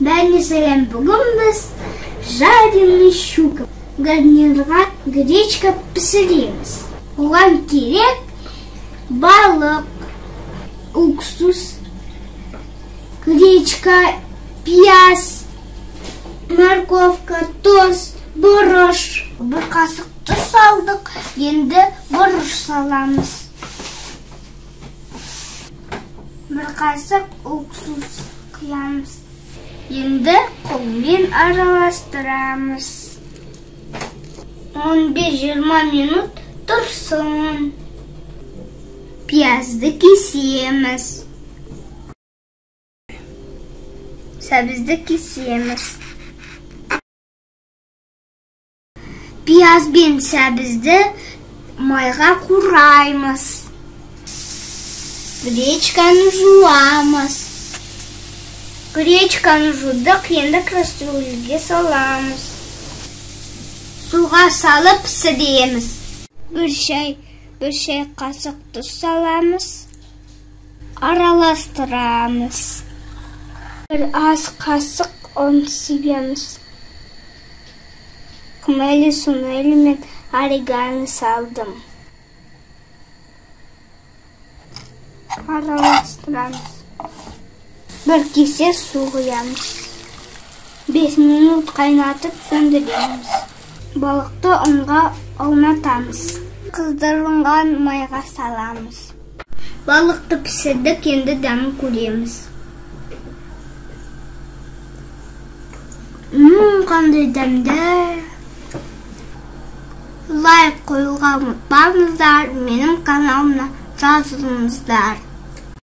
Бәріне сәлем, бүгін біз жареный щука гарнирға гречка пісіреміз. Оған керек балық, уксус, гречка, пияз, морковка, тұз, бұрыш. Бір қасық тұз салдық, енді бұрыш саламыз. Бір қасық уксус құямыз. Енді қолмен араластырамыз. 15-20 минут тұрсын. Пиязды кесеміз. Сәбізді кесеміз. Пияз бен сәбізді майға қураймыз. Гречканы жуамыз. Гречканы жудық, енді кастрюльге саламыз. Суға салып пісіреміз. Бір шай қасық тұз саламыз. Араластырамыз. Бір ас қасық ұн себеміз. Хмели сунели мен орегано салдым. Араластырамыз. Бір кесе су құямыз. 5 минут қайнатып сөндіреміз. Балықты ұнға аунатамыз. Қыздырылған майға саламыз. Балықты пісірдік, енді дәмін көреміз. Қандай дәмді! Лайк қоюға ұмытпаңыздар, менің каналыма жазылыңыздар.